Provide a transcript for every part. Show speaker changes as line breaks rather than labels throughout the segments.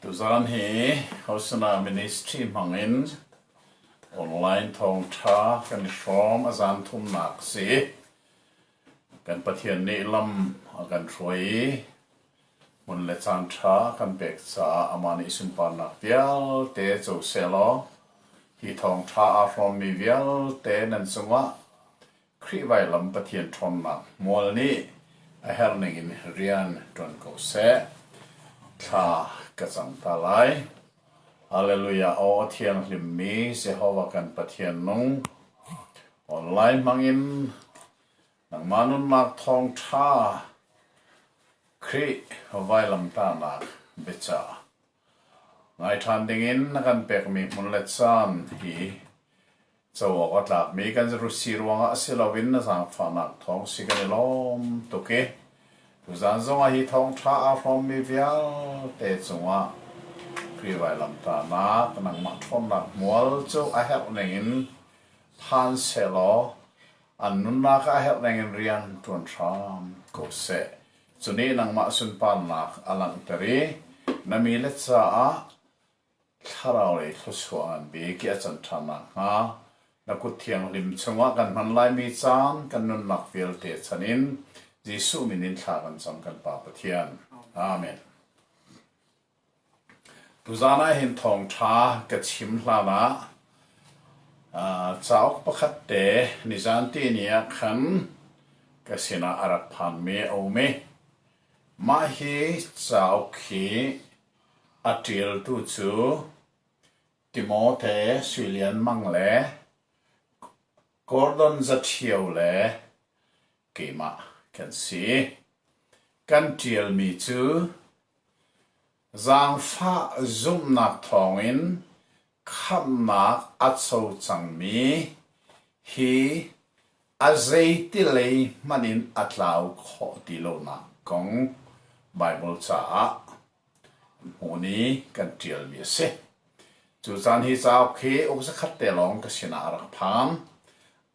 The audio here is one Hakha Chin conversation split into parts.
Tuzaan hi Hosana Ministry hmangin online thawngṭha kan i hrawm a zan thumnak si. Kan Pathian nih lam a kan hruai i hmun le caan ṭha kan pek caah amah nih sunparnak vialte co sehlaw hi thawngṭha aa hrawmmi vialte nan cungah Khrih vailam Pathian ṭhawnnak hmual nih a herh ningin rian ṭuan ko seh. Thla ka cam ta lai. Hallelujah! Aw a thianghlimmi Jehovah kan Pathian nung, online hmangin nangmah nunnak thawngṭha Khrih vailamtahnak biacah ngai ṭhan dingin na kan pekmi hmun le caan hi co awk a tlakmi kan si ruangah si loin na zaangfahnak thawng si kan i lawm tuk i tuzaan zongah hi thawngṭha aa hrawmmi vialte cungah Khrih vailamtahnak nangmah ṭhawnnak hmual cu a herh ningin phan sehlaw an nunnak ah a herh ningin rian ṭuan hram ko seh. Cu nih nangmah sunparnak a langhter i na mi le caah thlarau lei thluachuah ngan bik i a can ṭhan nakhnga na kut thianghlim chungah kan hman laimi caan kan nunnak vialte chan in Jesuh min in thla kan cam kan Pa Pathian. Amen. Tuzaan ah hin thawngṭha ka chim hlan ah cauk pakhat te nizan tihni ah khan ka sinah a rak phanmi a um i mah hi cauk hi a ṭialtu cu Timote Sui Lian Mang le Gordon Za Ṭhio le keimah kan si. Kan ṭialmi cu Zaangfah zumhnak thawngin khamhnak a co cangmi hi a zeitilei hmanh in a tlau khawh ti lonak kong Baibal caah hmuh i kan ṭialmi a si. Cu caan hi cauk hi uk zakhat te lawng ka sinah a rak phan.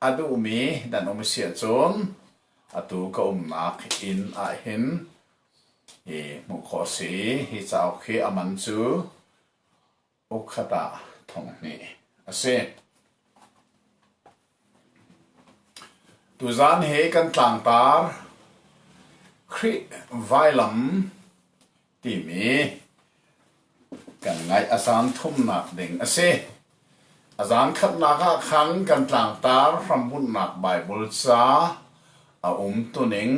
A duhmi nan um a si ahcun atu ka umnak inn ahhin hi hmuh khawh a si. Hi cauk hi a man cu ukkhat ah 2000 a si. Tuzaan hi kan tlangtar Khrih vailam timi kan ngaih a zan thumnak ding a si. A zan khatnak ah khan kan tlangtar hrambunhnak Baibal ca a umtuning,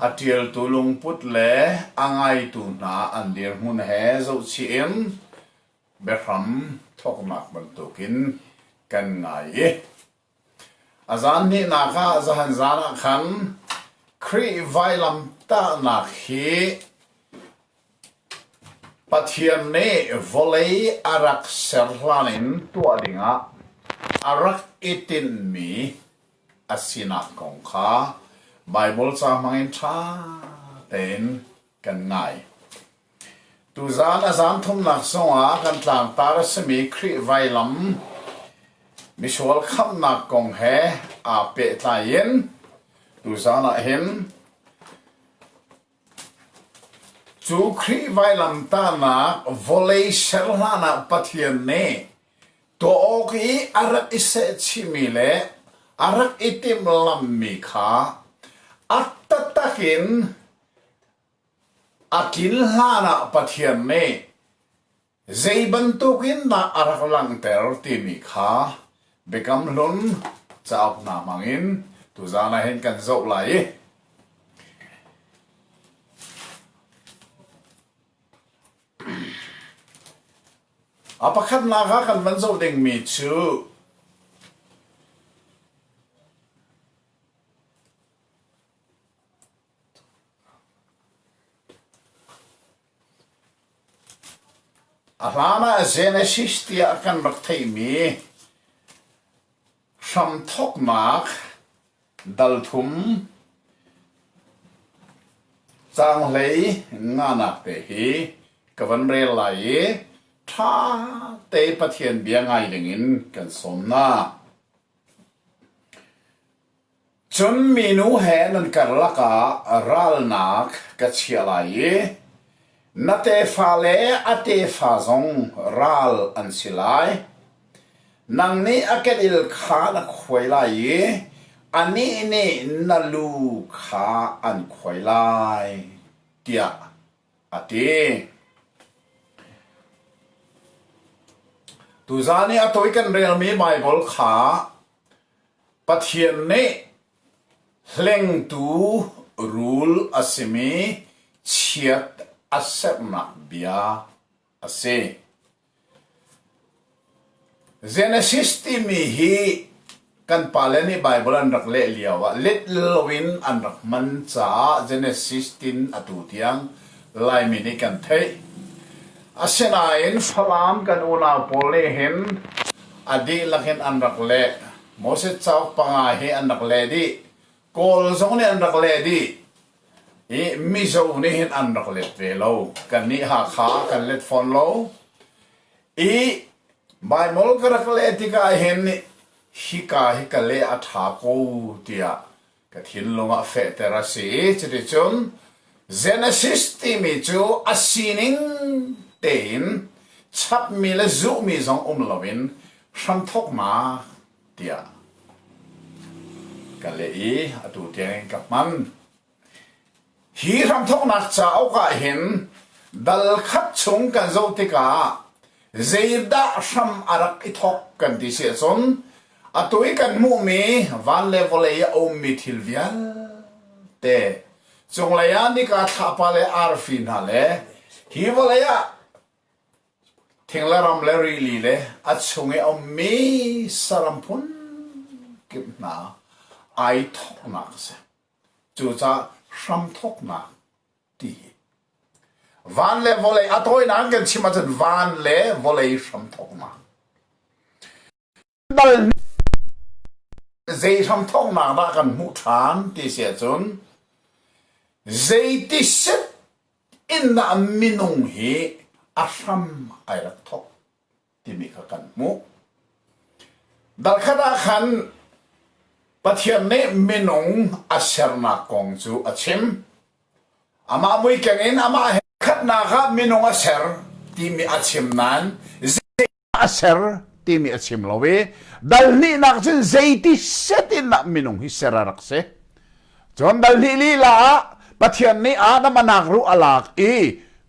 a ṭialtu lungput le a ngaitu hna an dirhmun he zohchih in biahram thawknak bantukin kan ngai i a zan hnihnak ah zahan zan ah khan Khrih vailamtahnak hi Pathian nih vawlei a rak ser hlan in tuah dingah a rak i tinhmi a sinak kong kha Baibal ca hmangin ṭha tein kan ngai. Tuzaan a zan thumnak zongah kan tlangtar a simi Khrih vailam misual khamhnak kong he aa pehtlai in tuzaan ah hin cu Khrih vailamtahnak vawlei ser hlan ah Pathian nih tuah awk i a rak i sehchihmi le a rak i timhlamhmi kha a taktak in A tlin hlanah Pathian nih zei bantukin dah a rak langhter timi kha Biakam Hlun cauk hna hmangin tuzaan ah hin kan zoh lai i a pakhatnak ah kan van zoh dingmi cu A hlan ah Genesis tiah kan rak theihmi hramthawknak dal thum caanghlei nganak te hi ka van rel lai i ṭha te Pathian bia ngai dingin kan sawm hna. Cun minu he nan karlak ah ralnak ka chiah lai i. Na tefa le a tefa zong ral an si lai. Nang nih a kedil kha na khuai lai i anih nih na lu kha an khuai lai, tiah a ti. Tuzaan i a tawi kan relmi Baibal kha Pathian nih hlengtu rul a simi chiat a serhnak bia a si. Genesis timi hi kan pale nih Baibal an rak leh lioah let loin an rak hman caah Genesis tin atu tiang Laimi nih kan theih. Asinain Falam kan unau pawl nih hin a dihlak in an rak leh. Moses cauk panga hi an rak leh dih. Kawl zong nih an rak leh dih. I Mizo nih hin an rak let ve lo. Kannih Hakha kan let fawn lo. I Baibal ka rak leh tikah hin hika hi ka leh a ṭha ko tiah ka thinlung ah fehter a si i cuticun Genesis timi cu a sining tein chapmi le zuhmi zong um loin hramthawknak tiah ka leh i atu tiangin ka hman. Hi hramthawknak cauk ah hin dal khat chung kan zoh tikah zeidah hram a rak i thawk kan ti si ahcun atu i kan hmuhmi van le vawlei i a ummi thil vialte cunglei ah nika thlapa le arfi hna le hi vawlei ah Thing le ram le rili le a chung i a ummi saram phun kip hna ai thawknak a si. Cucaah hramthawknak ti hi van le vawlei a tawinak kan chim ahcun van le vawlei hramthawknak. Dal zei hramthawknak dah kan hmuh ṭhan ti si ahcun zeiti set in dah minung hi a hram ai rak thawk timi kha kan hmuh. Dalkhat ah khan Pathian nih minung a sernak kong cu a chim. Amah muikeng in amah he khatnak ah minung a ser timi a chim nain zei a ser timi a chim lo i dal hnihnak cun zeiti set in dah minung hi ser a rak si. Cun dal hnih lila ah Pathian nih Adam a nak ruh a lak i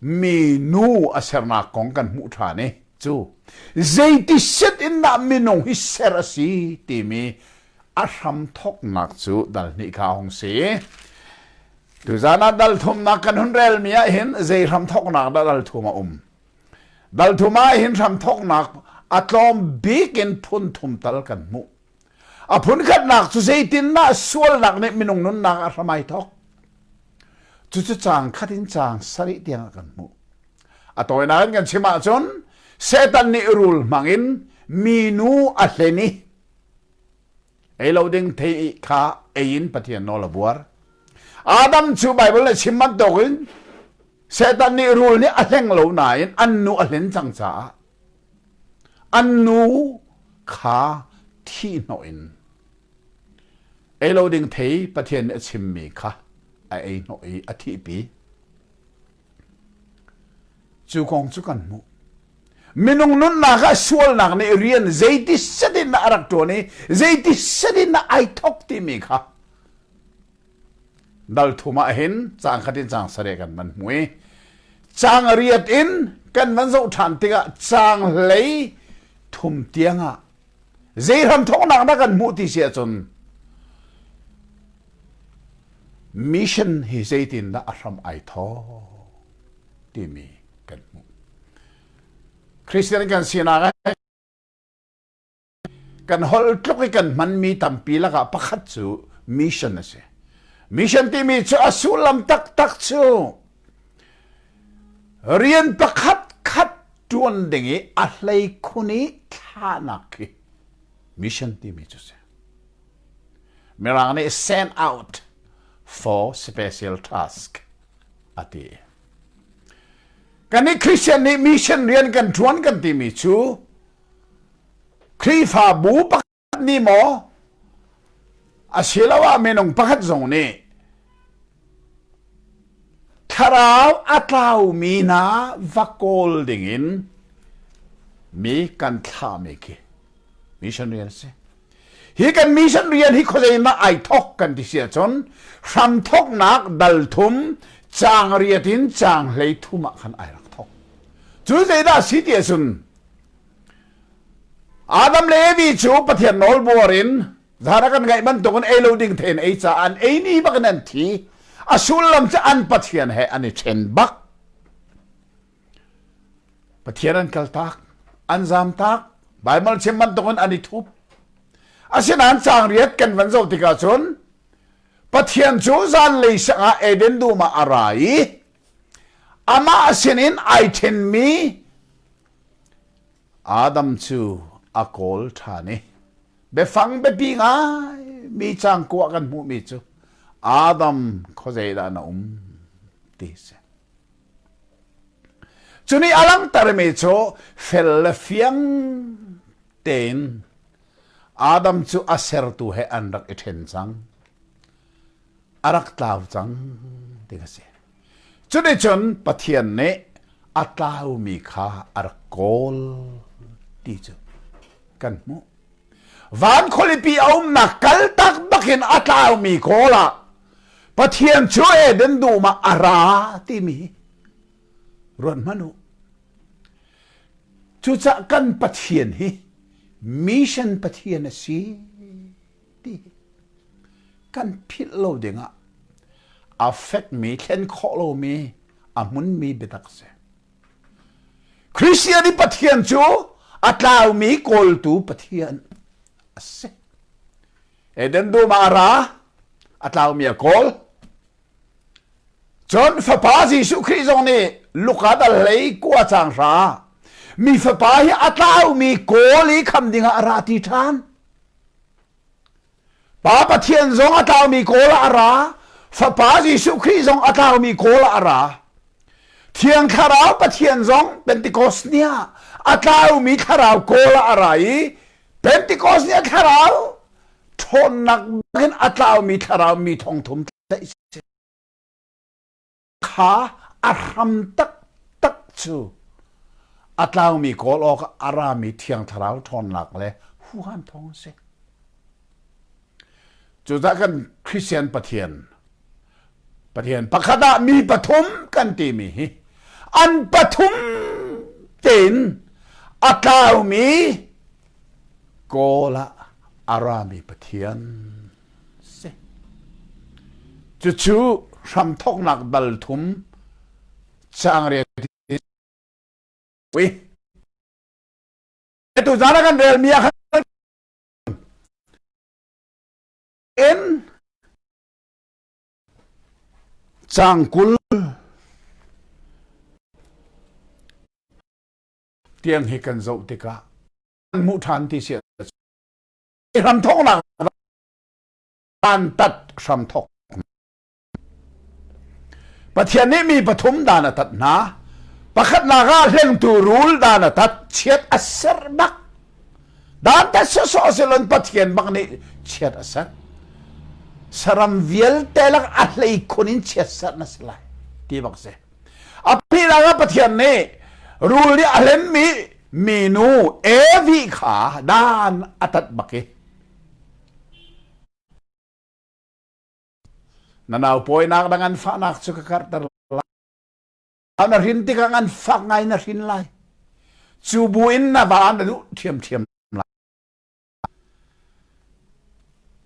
minu a sernak kong kan hmuh ṭhan i cu zeiti set in dah minung hi ser a si timi a hramthawknak cu dal hnih kha a hung si. Tuzan ah dal thumnak kan hun relmi ah hin zei hramthawknak dah dal thum a um. Dal thum ah hin hramthawknak a tlawm bik in phun thum tal kan hmuh. A phunkhatnak cu zeitindah sualnak nih minung nunnak a hram ai thawk? Cucu caang khat in caang sarih tiang ah kan hmuh. A tawinak in kan chim ahcun Satan nih rul hmang in minu a hlen i ei lo ding thei kha ei in Pathian nawl a buar. Adam cu Baibal nih chim bantukin Satan nih rul nih a hleng lo nain an nu a hlen cang caah An nu kha thihhnawh in ei lo ding thei Pathian nih a chimmi kha a ei hnawh i a thihpi. Cu kong cu kan hmuh. Minung nunnak ah sualnak nih rian zeiti set in a rak ṭuan i zeiti set in ai thawk timi kha Dal thum ah hin caang khat in caang sarih kan van hmu i caang riat in kan van zoh ṭhan tikah caang hlei thum tiang ah zei hramthawknak dah kan hmuh ti si ahcun mission hi zeitindah a hram ai thawk timi kan hmuh. Christian kan sinak Kan holh tluk i kan hmanmi tampi lakah pakhat cu mission a si. Mission timi cu a sullam taktak cu rian pakhat khat ṭuan ding i a hleikhun i thlahnak khi mission timi cu si. Mirang nih send out for special task a ti. Kan nih Christian nih mission rian kan ṭuan kan timi cu Khrihfabu pakhat nih maw asiloah minung pakhat zong nih thlarau. Thlarau a tlaumi hna va kawl dingin mi kan thlahmi khi mission rian a si. Hi kan mission rian hi khuazei mah ai thok kan ti si ahcun hramthoknak dal thum caang riat in caang hlei thum ah khan ai rak thok. Cu zeidah si ti ahcun Adam le Evi cu Pathian nawl buar in zara kan ngaih bantukin ei lo ding thein ei caah an ei ni bak in an thi. A sullam cu an Pathian he an i ṭhen bak. Pathian an kaltak, an zamtak, Baibal chim bantukin an i thup. Asinain caang riat kan van zoh tikah cun Pathian cu zanlei sang ah Eden dum ah a ra i amah sinin ai ṭhenmi Adam cu a kawl ṭhan i biafang biapi ngai mi caang kua kan hmuhmi cu Adam khuazei dah na um ti si. Cu nih a langhtermi cu fel le fiang tein Adam cu a sertu he an rak i ṭhen cang. A rak tlau cang ti a si. Cuticun Pathian nih a tlaumi kha a rak kawl ti cu kan hmuh. Van khualipi a umnak kaltak bakin a tlaumi kawl ah Pathian cu Eden dum ah a ra timi ruat hmanh u. Cucah kan Pathian hi mission Pathian a si ti kan philh lo dingah a fekmi thlen khawh lomi a hmunmi biatak si. Christian i Pathian cu a tlaumi kawltu Pathian a si. Eden dum ah a ra, a tlaumi a kawl. Cun fapa Jesuh Khrih zong nih Luka dal hlei kua cang hra mi fapa hi a tlaumi kawl i kham dingah a ra ti ṭhan. Pa Pathian zong a tlaumi kawl ah a ra, Fapa Jesuh Khrih zong a tlaumi kawl ah a ra. Thiang Thlarau Pathian zong Pentecost ni ah a tlaumi thlarau kawl ah a ra i Pentecost ni a thlarau ṭhawnnak in a tlaumi thlarau mi thong thum tlaih si. Kha a hram taktak cu a tlaumi kawl awk a rami Thiang Thlarau ṭhawnnak le huham thawng a si. Cucaah kan Christian Pathian Pathian pakhat ah mi pathum kan timi hi an pathum tein a tlaumi kawl ah a rami Pathian si. Cucu hramthawknak dal thum caang ui tu zan ah kan relmi ah khan in caang 20 tiang hi kan zoh tikah kan hmuh ṭhan ti si hramthawknak dantat hramthawk Pathian nih mi pathum dan a tat hna. Pakhatnak ah hlengtu rul dan a tat, chiat a ser bak. Dan tat sawsawh silon Pathian bak nih chiat a ser. Saram vialte lak a hlei khun in chiat ser na si lai ti bak si. A pahnihnak ah Pathian nih rul nih a hlenmi minu Evi kha dan a tat bak i Na nau pawinak na nganfahnak cu ka karhter lai. Na hrin tikah nganfak ngai na hrin lai. Cu bu in na va na duh ṭhiamṭhiam lai.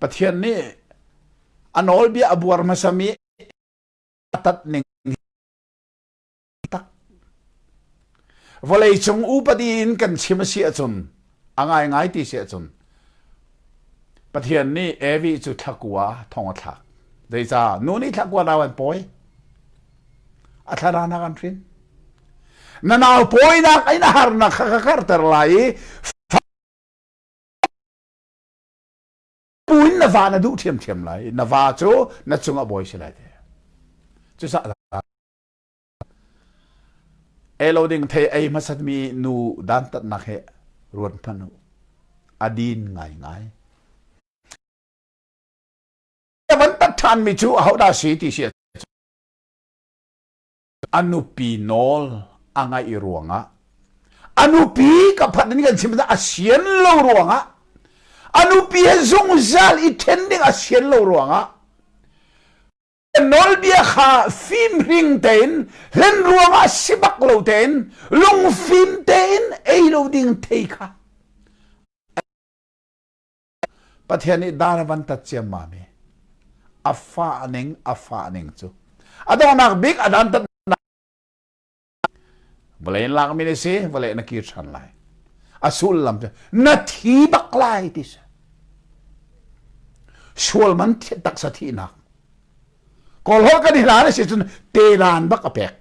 Pathian nih a nawlbia a buar hmasami a tat ning tak. Vawleicung upadi in kan chim a si ahcun a ngaingai ti si ahcun Pathian nih Evi cu thlakua thong a thlak. Zeicah nu nih thlakua nau an pawi. A thlarana kan hrin. Na nau pawinak in a harnak kha ka karter lai i puin na va na duh ṭhiamṭhiam lai. Na va cu na cung a bawi si lai te. Cucaah Ei lo ding thei ei hmasatmi nu dantatnak hi ruat hmanh u. A din ngaingai. A van tat ṭhanmi cu ahodah si ti si.
A nupi nawl a ngaih ruangah a nupi ka phat in kan chim a sian lo ruangah a nupi he zungzal i then ding a sian lo ruangah nawlbia kha fimhring tein hlen ruangah si bak lo tein lungfim tein ei lo ding thei kha Pathian nih dan a van tat ciammam i a fah ning a fah ning cu a donghnak bik a dan tat vawlei in lakmi na si vawlei na kir ṭhan lai a sullam cu na thi bak lai ti si sual man taksa thihnak kawlholh kan i hlan a si cun telan bak a pek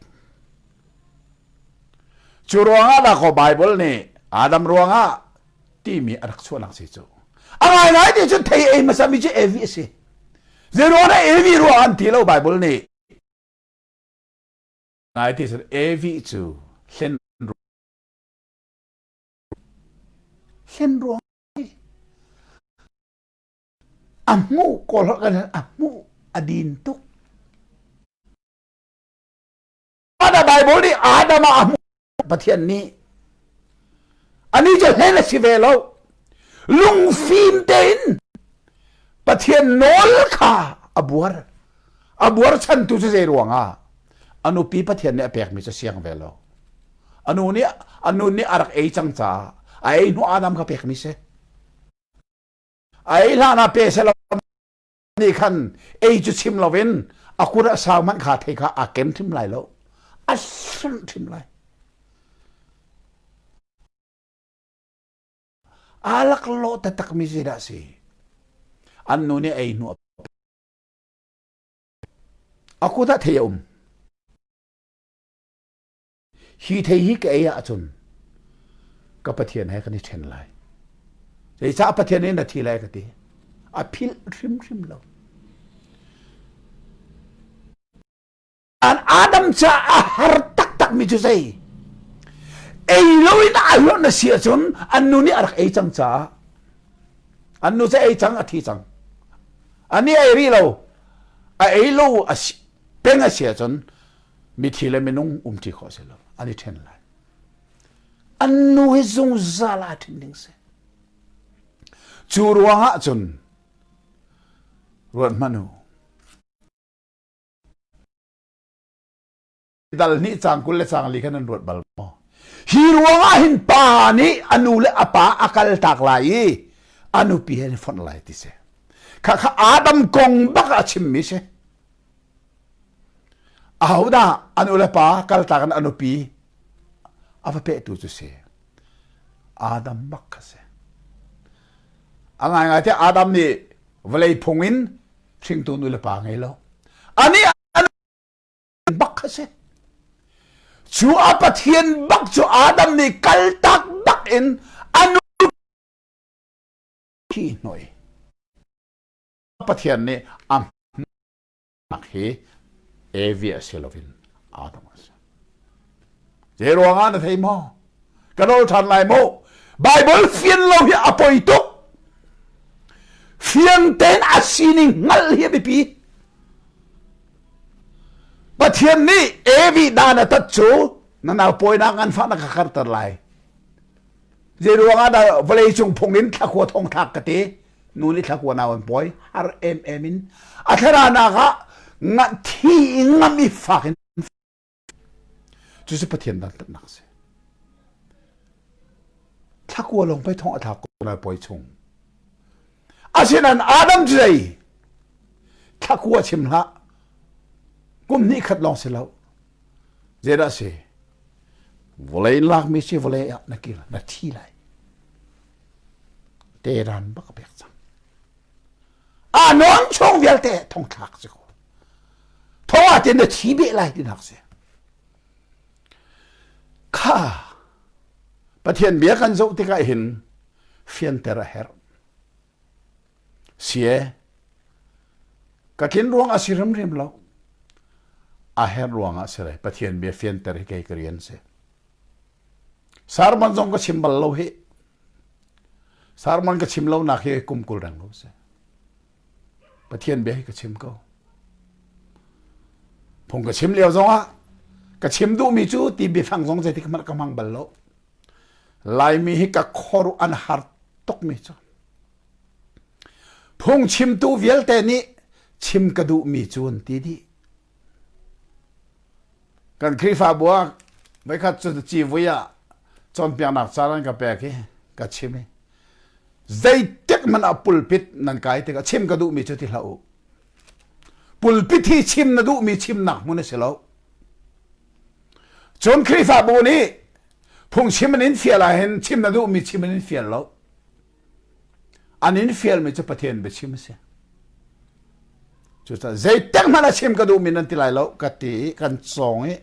cu ruangah dah kaw Bible nih Adam ruangah timi a rak chuahnak si cu a ngaingai ti cun thei ei hmasa mi cu Evi a si zei ruang dah Evi ruang an ti lo Bible nih ngai ti cun Evi cu hlen hlen ruang a hmuh kawl kan a hmuh a din tuk Ada Bible nih Adam ah a hmuh Pathian nih ani cu hlen a si ve lo lungfim tein Pathian nawl kha a buar a buar chantu cu zei ruangah a nupi Pathian nih a pekmi cu siang ve lo a nu nih a nu nih a rak ei cang caah a ei hnu Adam kha pekmi si a ei hlan ah pe selaw nih khan ei cu chim loin a kut a sau hmanh kha thei kha a ken hrim lai lo a hrimh hrim lai aa laklawh taktak mi zeidah a si an nu nih ei hnu a kut ah thei a um Hi thei hi ka ei ahcun ka Pathian he kan i ṭhen lai. Zeicah Pathian nih na thi lai ka ti. A philh hrimhrim lo. An Adam ca a har taktak mi cu zei? Ei loin a hlawh na si ahcun an nu nih a rak ei cang caah an nu cu ei cang a thi cang. Ani ei rih lo. A ei lo a si, peng a si ahcun mithi le minung umṭi khawh si lo an i ṭhen lai an nu hi zungzal aa ṭhen ding si cu ruangah cun ruat hmanh u dal hnih cang 20 le cang li khan an ruat bal maw hi ruangah hin pa nih a nu le a pa a kal tak lai i a nupi he fonh lai ti si kha kha Adam kong bak a chimmi si Ahodah a nu le pa kaltak in a nupi a va pehtu cu si? Adam bak kha si. A ngaingai te Adam nih vawlei phung in hringtu nu le pa ngei lo. Anih bak kha si. Cu a Pathian bak cu Adam nih kaltak bak in a nu hi hnoi. Pathian nih a hmuhnak hi Evi a si loin Adam a si. Zei ruangah na thei maw? Ka nawl ṭhan lai mu. Bible fian lo hi a poi tuk. Fiang tein a sining hngalh hi a biapi. Pathian nih Evi dan a tat cu na nau pawinak nganfah na ka karter lai. Zei ruangah dah vawlei cung phung in thlakhua thong thlak ka ti? Nu nih thlakua nau an pawi har emem in a thlaranak ah nga thi ngam i fak in cucu Pathian dantatnak a si. Thlakua lawng pei thong a thlak ko lai pawi chung. Asinain Adam cu zei thlakua chim hlah kum hnih khat lawng si lo zeidah si vawlei in lakmi si vawlei ah na kir na thi lai Tehran bak a pek cang. A nawn chung vialte thongthlak si ko. Thong ah tin na thi beh lai tinak si. Kha Pathian bia kan zoh tikah hin fianter a herh. Sie ka tlin ruang a si hrimhrim lo. A herh ruang ah si lai. Pathian bia fianter hi kei ka rian si. Sermon zong ka chim bal lo hi. Sermon ka chim lo nak hi kum 20 reng lo si. Pathian bia hi ka chim ko. Phung ka chim lio zong ah. Ka chim duhmi cu ti biafang zong zeitik hmanh ka hmang bal lo. Laimi hi ka khuaruah an har tukmi cu. Phungchimtu vialte nih chim ka duhmi cu an ti dih. Kan Khrihfabu ah voikhat cu civui ah cawnpiaknak caan an ka pek i ka chim i zeitik hmanh ah pulpit nan kai tikah chim ka duhmi cu ti hlah u. Pulpit hi chim na duhmi chimnak hmun a si lo. Cun Khrihfabu nih phungchim an in fial ahhin chim na duhmi chim an in fial lo. An in fialmi cu Pathian biachim a si. Cucaah zeitik hmanh a chim ka duhmi nan ti lai lo ka ti i kan cawng i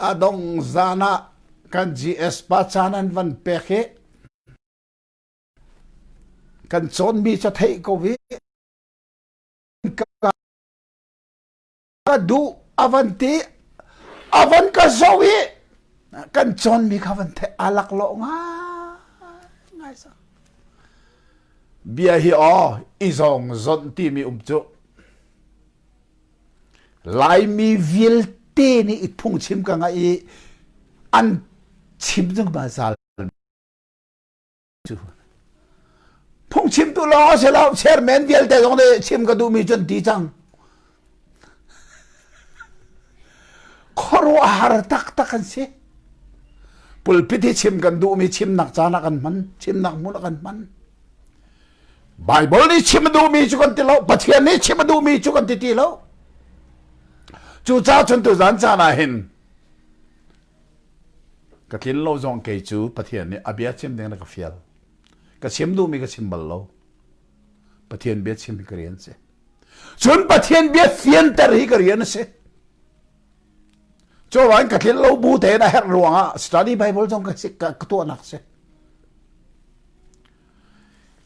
a dong zan ah kan GS pa caan an van pek i kan cawnmi cu theih ko i ka duh a van ti a van ka zoh i kan cawnmi kha van theih a laklawh ngai ngai sa bia hi aw i zawng zonh timi um cu Laimi vialte nih i phungchim ka ngaih i an chim zungzal cu phungchimtu lawng a si lo chairman vialte zong nih chim ka duhmi cu an ti cang khuaruahhar taktak an si pulpit hi chim kan duhmi chimnak caan ah kan hman chimnak hmun ah kan hman Bible nih chim a duhmi cu kan ti lo Pathian nih chim a duhmi cu kan ti ti lo cucaah cun tuzan caan ah hin Ka tlin lo zong kei cu Pathian nih a bia chim ding na ka fial. Ka chim duhmi ka chim bal lo. Pathian bia chim hi ka rian si. Cun Pathian bia fianter hi ka rian a si. Curuang ka tlin lo bu tein a herh ruangah study Bible zong ka, ka, ka tuahnak si.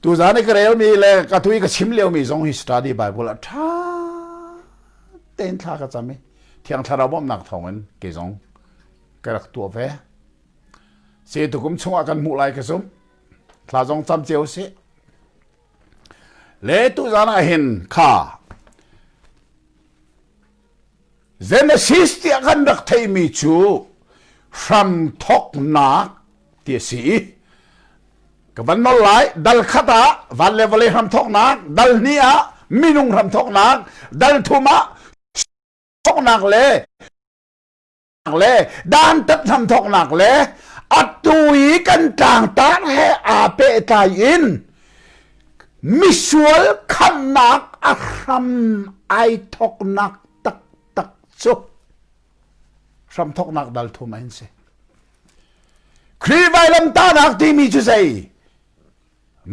Tuzan i ka relmi le ka tu i ka chim liomi zong hi study Bible a ṭha tein thla ka cam i Thiang Thlarau bawmhnak thawngin kei zong ka rak tuah ve. Si tukum chungah kan hmuh lai ka zumh. Thla zong cam cio si. Le tuzan ah hin kha Genesis tiah kan rak theihmi cu hramthawknak ti a si i ka van nawl lai dal khat ah van le vawlei hramthawknak dal hnih ah minung hramthawknak dal thum ah thawknak le le dantat hramthawknak le atu i kan tlangtar he aa pehtlai in misual khamhnak a hram ai thawknak taktak cu hramthawknak dal thum an si. Khrih vailamtahnak timi cu zei?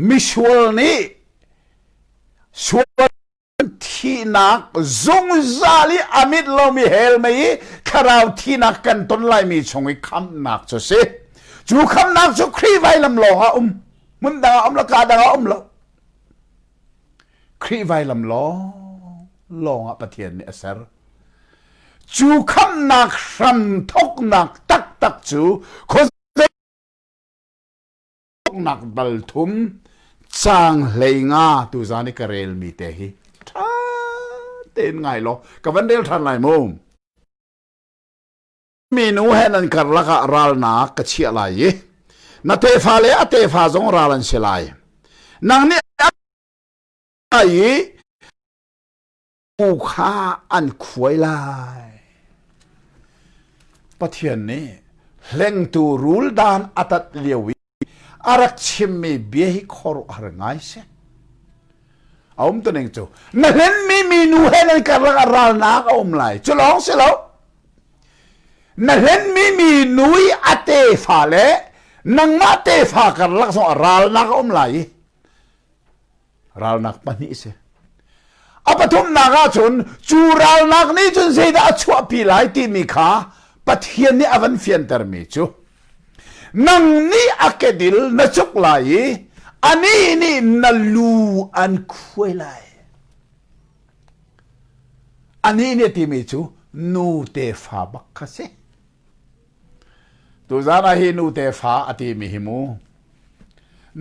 Misual nih sual thihnak zungzal i a mit lomi hell mei i thlarau thihnak kan ton laimi chung i khamhnak cu si. Cu khamhnak cu Khrih vailam lawng ah um. Hmun dang ah um lo, ka dang ah um lo. Khrih vailam lawng lawng ah Pathian nih a ser. Cu khamhnak hram thoknak taktak cu nak dal thum caang 15 tuzaan i ka relmi te hi ṭha tein ngai law ka van rel ṭhan lai mu. Minu he nan karlak ah ralnak ka chiah lai i na tefa le a tefa zong ral an si lai. Nang nih i kha an khuai lai. Pathian nih hlengtu rul dan a tat lio i a rak chimmi bia hi khuaruahhar ngai si. A um tuning cu na hlenmi minu he nan karlak ah ralnak a um lai. Cu lawng si lo. Na hlenmi minu i a tefa le nangmah tefa karlak zong ah ralnak a um lai i Ralnak pahnih si. A pathumnak ahcun cu ralnak nih cun zeidah a chuahpi lai timi kha Pathian nih a van fiantermi cu nang nih a kedil na cuk lai i anih nih na lu an khuai lai. Anih nih a timi cu nu tefa bak kha si. Tuzaan ah hi nu tefa a timi hi mu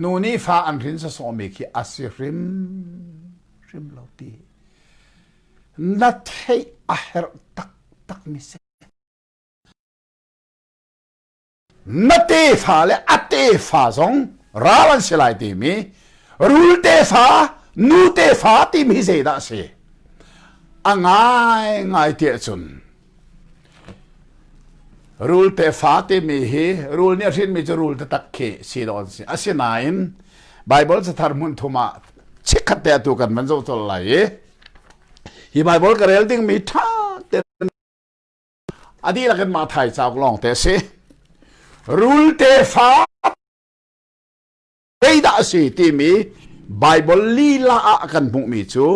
nu nih fa an hrin sawsawhmi khi a si hrim hrim lo ti na theih a herh. taktakmi si. Na tefa le a tefa zong ral an si lai timi rul tefa nu tefa timi zeidah a si? A ngaingai tiah cun rul tefa timi hi rul nih a hrinmi cu rul taktak khi si dawh an si. Asinain Baibal cathar hmun thum ah chikkhat te atu kan van zoh colh lai i hi Baibal ka rel dingmi ṭha tein A dihlak in mah thai cauk lawng te a si. Rul tefa zeidah a si timi Baibal lila ah kan hmuhmi cu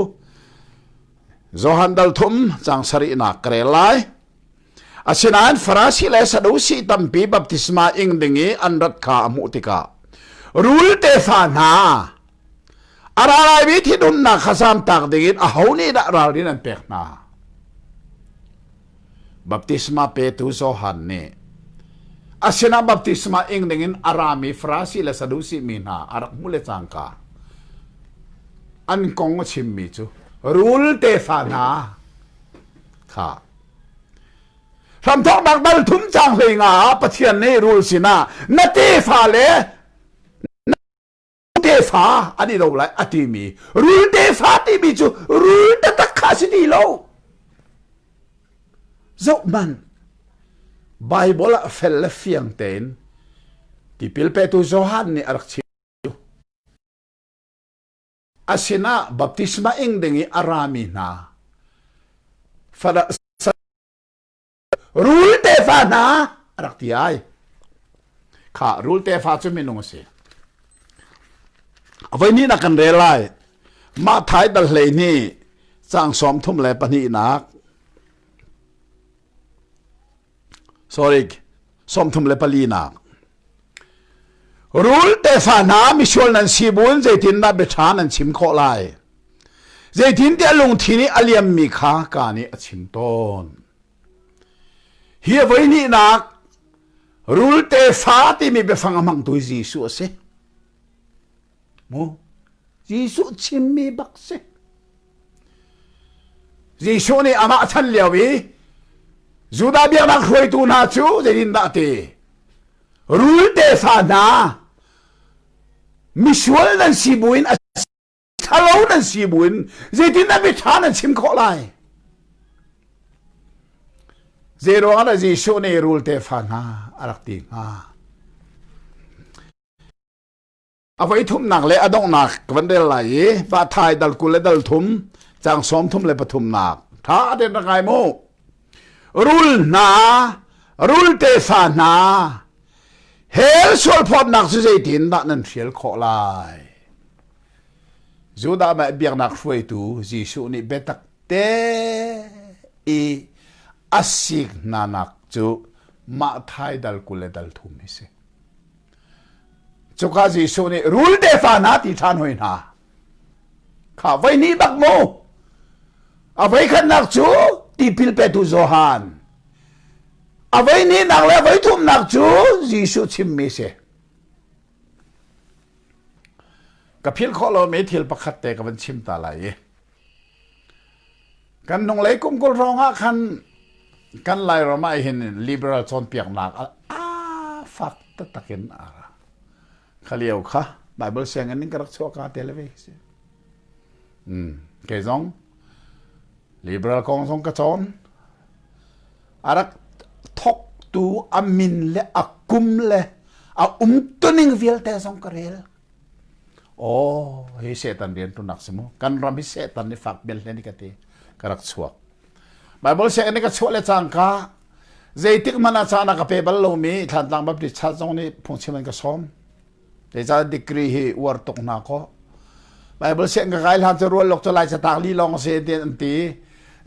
Johan dal thum cang sarihnak ka rel lai. Asinain Farasi le Sadusi tampi baptisma ing ding i an rat kha a hmuh tikah rul tefa hna a ra laimi thinhunnak kha zamtak dingin aho nih dah ralrin an pek hna? Baptisma petu Johan nih a sinah baptisma ing dingin a rami Farasi le Sadusi mi hna a rak hmuh le cangka an kong a chimmi cu rul tefa hna kha hramthawknak dal thum cang hlei nga ah Pathian nih rul sinah na tefa le tefa an i lo lai a timi rul tefa timi cu rul taktak kha a si ti lo zoh man Bible ah fel le fiang tein tipil petu Johan nih a rak chim a sinah baptisma ing ding i a rami hna Rul tefa hna a rak ti ai. Kha rul tefa cu minung a si. Voi ni nak kan rel lai. Mah thai dal hlei ni cang sawm thum le pahnih nak. Sorry, 34 nak. Rul tefa hna misual nan si buin zeitindah biaṭha nan chim khawh lai? Zeitintiah lungthin i a liammi kha ka nih a chim tawn. Hi a voihnihnak rul tefa timi biafang a hmangtu hi Jesuh a si. Mu Jesuh chimmi bak si. Jesuh nih amah chan lio i Judah biaknak hruaitu hna cu zeitindah a ti? Rul tefa hna misual nan si buin a ṭhalo nan si buin zeitindah miṭha nan chim khawh lai? Zei ruangah dah Jesuh nih rul tefa hna a rak ti hnga? A voi thumnak le a donghnak ka van rel lai i Vathai dal 20 le dal thum cang 33nak ṭha tein rak ngai mu. Rul hna, rul tefa hna, hell sualphawtnak cu zeitindah nan hrial khawh lai? Judah biaknak hruaitu Jesuh nih biatak te i a sik hnanak cu mah thai dal 20 le dal thum hi si. Cuka Jesuh nih rul tefa hna ti ṭhan hoi hna. Kha voi hnih bak mu. A voi khatnak cu tipil petu Johan. A voi hnihnak le a voi thumnak cu Jesuh chimmi si. Ka philh khawh lomi thil pakhat te ka van chim ta lai i. Kan hnunglei kum 20 hrawng ah khan kan Lairam ah hin liberal cawnpiaknak a fak taktak in a ra. Kha lio kha Bible sianginn in ka rak chuah ka te le ve si. Mm, kei zong liberal kong zong ka cawn. A rak thoktu a min le a kum le a umtuning vialte zong ka rel. Aw, hi Satan rianṭuannak si mu. Kan ram hi Satan nih fak bel hlen ka ti. Ka rak chuak. Bible sianginn ka chuah le cangka zeitik hmanh ah caan a ka pe bal lomi Thlantlang Baptist Church zong nih phungchim an ka sawm. Zeicah degree hi uar tuk hna kaw. Bible sianginn ka kai hlan cu rual lok cu lai catak li lawng si ti an ti.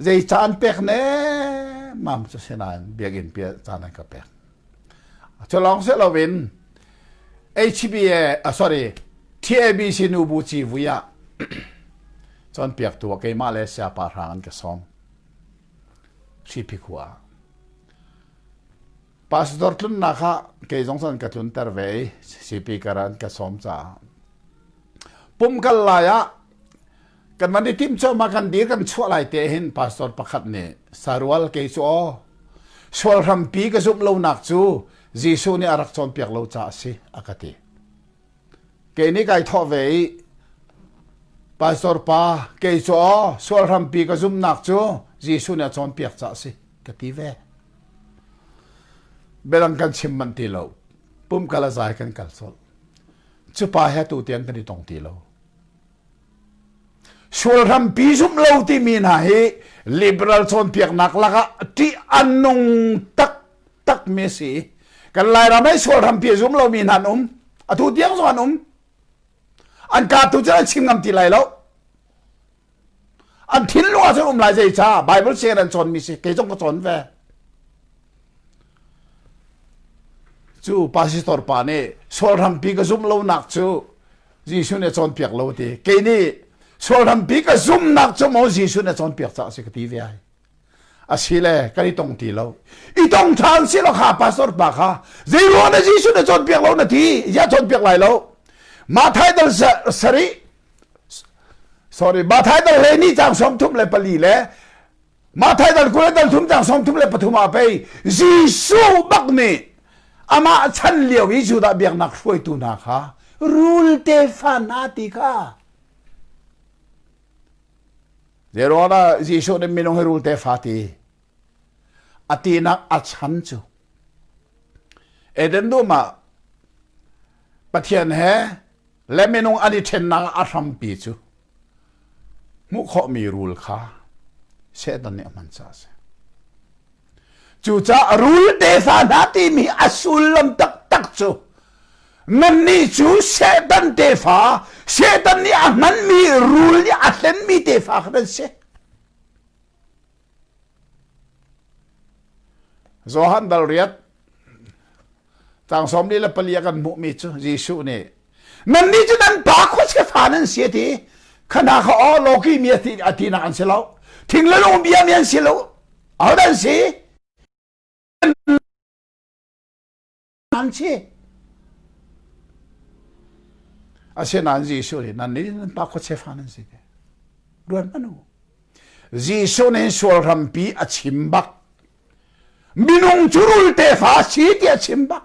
Zei caan pek ne mam cu sinain biakinn pi caan an ka pek. Cu lawng si loin HBA, uh, sorry, TABC nubu civui ah cawnpiaktu ah keimah le siapa hrang an ka sawm. Hripi khua. Pastor tlunnak ah kei zong an ka tlunter ve i CP kar an ka sawm caah. Pum kal lai ah kan van i tim cuahmah kan dir kan chuah lai te hin pastor pakhat nih sarual kei cu aw. Sual hrampi ka zumh lonak cu Jesuh nih a rak cawnpiak lo caah a si, a ka ti. Kei nih kai thawh ve i Pastor pa, kei cu aw sual hrampi ka zumhnak cu Jesuh nih a cawnpiak caah a si, ka ti ve. Biadang kan chim manh ti lo. Pumkal a zai kan kal colh. Cu pa he tu tiang kan i tong ti lo. Sual hrampi zumh lo timi hna hi liberal cawnpiaknak lakah ṭih a nung taktak mi a si. Kan Lairam ah sual hrampi a zum lomi hna an um. Atu tiang zong an um. An kaa tu cu an chim ngam ti lai lo. An thinlung ah cun um lai zei ca Bible sianginn an cawnmi si kei zong ka cawn ve. Cu pastor pa nih sual hrampi ka zumh lonak cu Jesuh nih a cawnpiak lo ti. Kei nih sual hrampi ka zumhnak cu maw Jesuh nih a cawnpiak caah a si ka ti ve ai. Asile kan i tong ti lo. I tong ṭhan si lo kha pastor pa kha zei ruang na Jesuh nih cawnpiak lo na ti? Ya cawnpiak lai lo. Mathai dal sarih sorry Mathai dal hlei ni cang 34 le Mathai dal 20 dal thum cang 33 ah pei Jesuh bak nih amah chan lio i Judah biaknak hruaitu hna kha rul tefa hna ti kha Zeiruangah Jesuh nih minung hi rul tefa ti a tinak a chan cu Eden dum ah Pathian he le minung an i ṭhennak a hrampi cu hmuh khawhmi rul kha Satan nih a hman caah a si. Cucaah rul tefa hna timi a sullam taktak cu nannih cu Satan tefa, Satan nih a hmanmi rul nih a hlenmi tefa kha nan si. Johan dal riat Caang 44 a kan hmuhmi cu Jesuh nih nannih cu nan pa khuachia fa nan si a ti. Khana kha aw lawki mi a ti a tinak an si lo. Thing le lung bia mi an si lo. Ahodah an si? An si. Asinain Jesuh nih nannih nan pa khuachia fa nan si ti. Ruat hmanh u. Jesuh nih sual hrampi a chim bak. Minung cu rul tefa a si tiah a chim bak.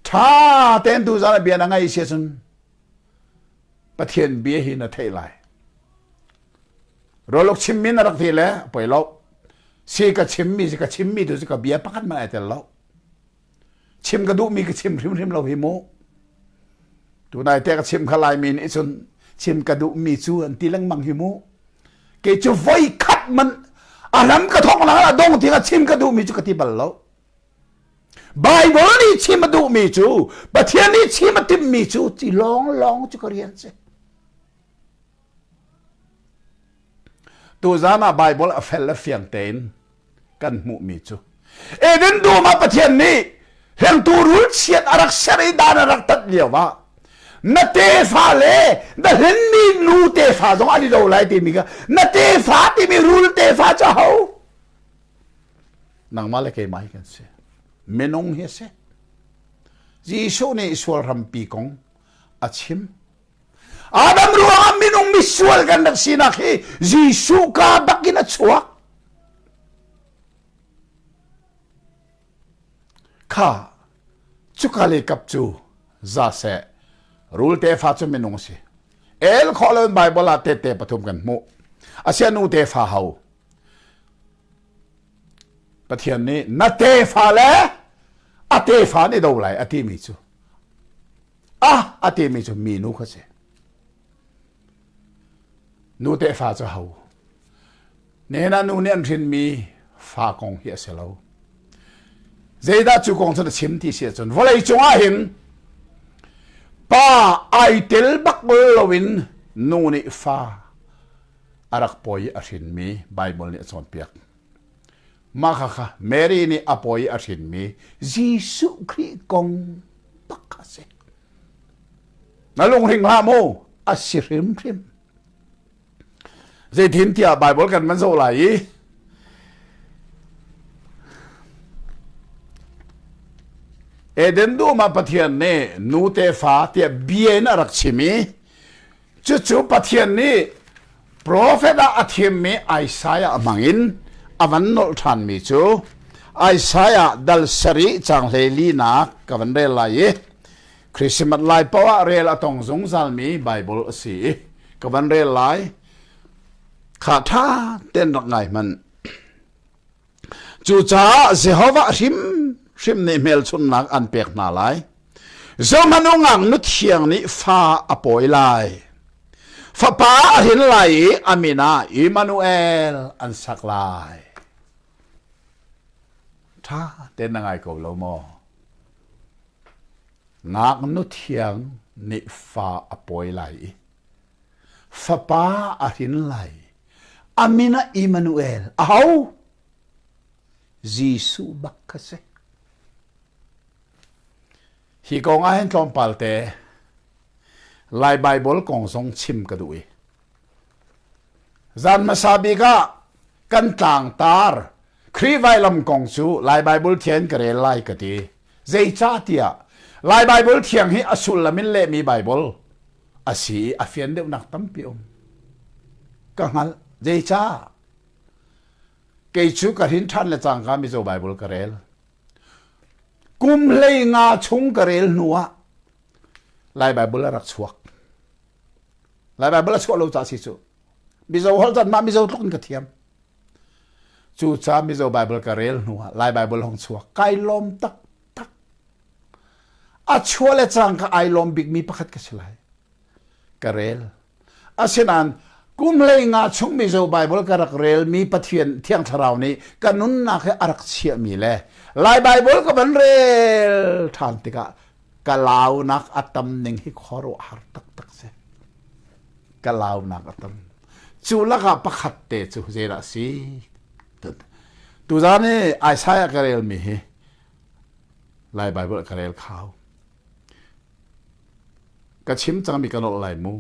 Ṭha tein tuzaan a bia na ngaih si ahcun Pathian bia hi na theih lai. Rawluk chimmi na rak ti le poi lo. Si ka chimmi si ka chimmi tu cu ka bia pakhat hmanh ai tel lo. Chim ka duhmi ka chim hrimhrim lo hi mu. Tunai te ka chim kha Laimi nih cun chim ka duhmi cu an ti lengmang hi mu. Kei cu voi khat man a ram ka thawk lang a dong tiang a chim ka duhmi cu ka ti bal lo. Bible nih chim a duhmi cu Pathian nih chim a timhmi cu ti lawng lawng cu ka rian si. Tuzaan ah Bible a fel le fiang tein kan hmuhmi cu Eden dum ah Pathian nih hlengtu rul chiat a rak ser i dan a rak tat lio ah na tefa le na hlenmi nu tefa zong an i lo lai timi kha na tefa timi rul tefa cu ho nangmah le keimah hi kan si minung hi a si Jesuh nih sual hrampi kong a chim Adam ruangah minung misual kan rak sinak hi Jesuh ka bak in a chuak. Kha cuka le kap cu za seh rul tefa cu minung si. El khawh lo in Bible ah tette pathum kan hmuh. Asia nu tefa ho. Pathian nih na tefa le a tefa nih do lai a timi cu Ah a timi cu minu kha si. Nu tefa cu ho. Nena nu nih an hrinmi fa kong hi a si lo. Zeidah cu kong cu na chim ti si ahcun vawlei cungah hin pa ai tel bak loin nu nih fa a rak pawi i a hrinmi Bible nih a cawnpiak. Mah kha kha Mary nih a pawi i a hrinmi Jesuh Khrih kong bak kha a si. Na lunghring hlah mu, a si hrimhrim. Zeitin tiah Bible kan van zoh lai i Eden dum ah Pathian nih nu tefa tiah bia in a rak chim i Cucu Pathian nih profet ah a thimmi Isaiah hmangin a van nolh ṭhanmi cu Isaiah dal sarih caang 14nak ka van rel lai i Christmas lai paoh ah rel a tong zungzalmi Bible a si i ka van rel lai. Kha ṭha tein rak ngai hmanh. Cucaah Jehovah hrimhrim nih hmelchunhnak an pek hna lai. Zohhmanh u ngaknu thiang nih fa a pawi lai. Fapa a hrin lai i a min ah Immanuel an sak lai. Ṭha tein na ngai ko lo maw? Ngaknu thiang nih fa a pawi lai i fapa a hrin lai. A min ah Immanuel. Aho? Jesuh bak kha si. Hi kong ah hin tlawmpal te Lai Bible kong zong chim ka duh i. Zan hmasa bik ah kan tlangtar Khrih vailam kong cu Lai Bible thiang ka rel lai ka ti. Zeicahtiah Lai Bible thiang hi a sullam in lehmi Bible a si i a fian deuhnak tampi um. Ka hngalh. Zeicah? Kei cu ka hrin ṭhan le cangka Mizo Bible ka rel. Kum hlei nga chung ka rel hnu ah Lai Bible a rak chuak. Lai Bible a chuah lo ca si cu. Mizo holh cun mah Mizo tluk in ka thiam. Cu ca Mizo Bible ka rel hnu ah Lai Bible hong chuak. Kai lawm taktak. A chuah le cangka ai lawm bikmi pakhat ka si lai. Ka rel. Asinain kum hlei nga chung Mizo Bible ka rak relmi Pathian Thiang Thlarau nih ka nunnak he a rak chiahmi le Lai Bible ka van rel ṭhan tikah ka launak a tam ning hi khuaruahhar taktak si. Ka launak a tam. Cu lakah pakhat te cu zeidah a si? Tuzaan i Isaiah ka relmi hi Lai Bible ka rel khau. Ka chim cangmi ka nolh lai mu.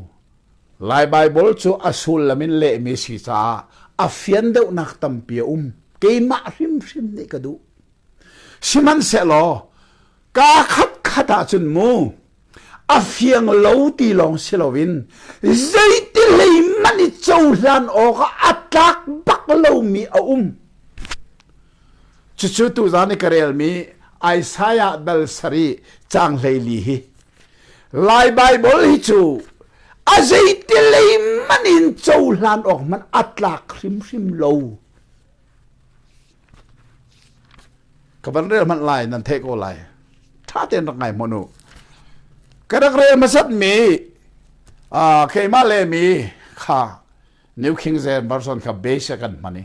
Lai Bible cu a sullam in lehmi si caah a fian deuhnak tampi a um. Keimah hrimhrim nih ka duh. Sihmanhsehlaw kaa khatkhat ahcun mu a fiang lo ti lawng si loin zeiti hlei hmanh i cohlan awkah a tlak bak lomi a um. Cucu tuzaan i ka relmi Isaiah dal sarih caang 14 hi Lai Baibal hi cu a zeiti lei hmanh in cohlan awk hmanh a tlak hrimhrim lo. Ka van rel hmanh lai nan theih ko lai. Ṭha tein rak ngai hmanh u. Ka rak rel hmasat mi keimah le mi kha New King James Version kha base kan hman i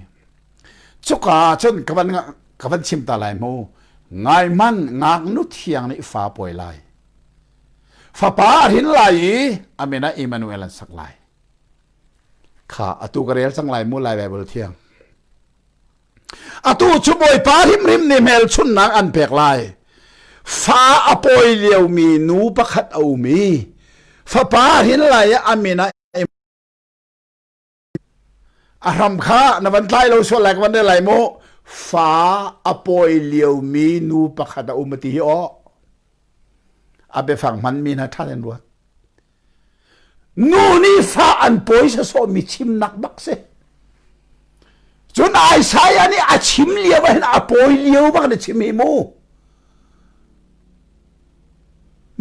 Cuka ah cun ka van ka van chim ta lai mu. Ngai hmanh ngaknu thiang nih fa pawi lai. Fapa a hrin lai i a min ah Emmanuel an sak lai. Kha atu ka rel cang lai mu lai Bible thiang. Atu cu Bawipa hrimhrim nih hmelchunhnak an pek lai. Fa a pawi liomi nu pakhat a um i fapa a hrin lai i a min ah A hram kha na van tlai lo sual lai ka van rel lai mu. Fa a pawi liomi nu pakhat a um a ti hi aw. A biafang hmanmi hna ṭha in ruat. Nu nih fa an pawi sawsawhmi chimnak bak si. Cun Isaiah nih a chim lio ah hin a pawi lio bak na chim hi mu.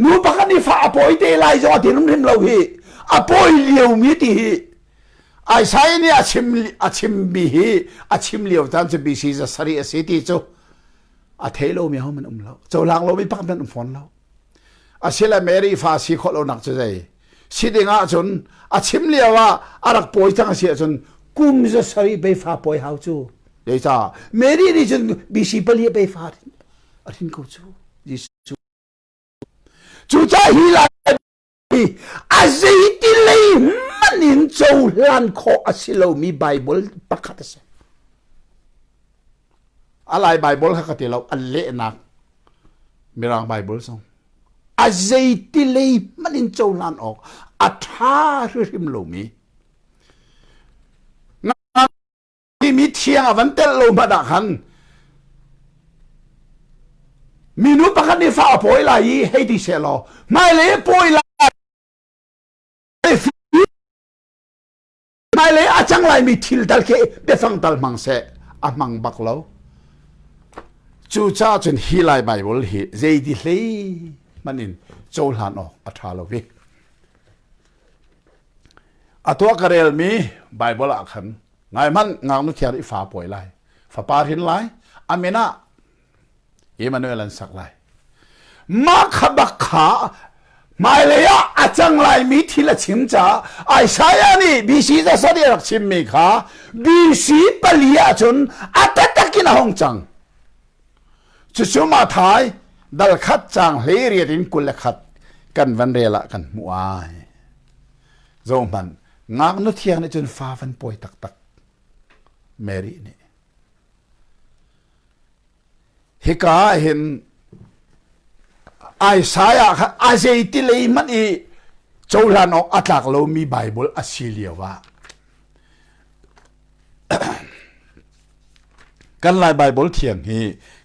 Nu pakhat nih fa a pawi te lai zong a ti hrimhrim lo hi. A pawi liomi ti hi. Isaiah nih a chim a chimmi hi a chim lio caan cu BC 700 a si ti cu a thei lomi ho man um lo cohlang lomi pakhat man um fawn lo asile Mary fa si khawh lonak cu zei si ding ahcun a chim lio ah a rak pawi cang a si ahcun kum 700 bei fa pawi hau cu zeicah Mary nih cun BC pali bei fa a hrin ko cu Jesuh cucaah hi lai A zeiti lei hmanh in cohlan khawh a si lomi Baibal pakhat a si. A Lai Baibal kha ka ti lo, a lehnak Mirang Baibal zong. A zeiti lei hmanh in cohlan awk a ṭha hrimhrim lomi. Timi thiang a van telh lo hmanh ah khan minu pakhat nih fa a pawi lai i hei ti seh law hmailei a pawi lai hmailei a cang laimi thil tal khi biafang tal hmang seh. a hmang bak lo. Cucaah cun hi Lai Baibal hi zeiti hlei hmanh in cohlan awk a ṭha lo i a tuah ka relmi Baibal ah khan ngai hmanh ngaknu thiang i fa pawi lai fapa hrin lai a min ah Emmanuel an sak lai. Mah kha bak kha hmailei ah a cang laimi thil a chim caah Isaiah nih BC zasat i a rak chimmi kha BC pali ahcun a taktak in a hung cang. Cucu Mathai dal khat caang 18 in 21 kan van rel ah kan hmuh ai. Zohhmanh, ngaknu thiang nih cun fa van pawi taktak. Mary nih. Hika ah hin Isaiah kha a zeiti lei hmanh i cohlan awk a tlak lomi Baibal a si lio ah kan Lai Baibal thiang hi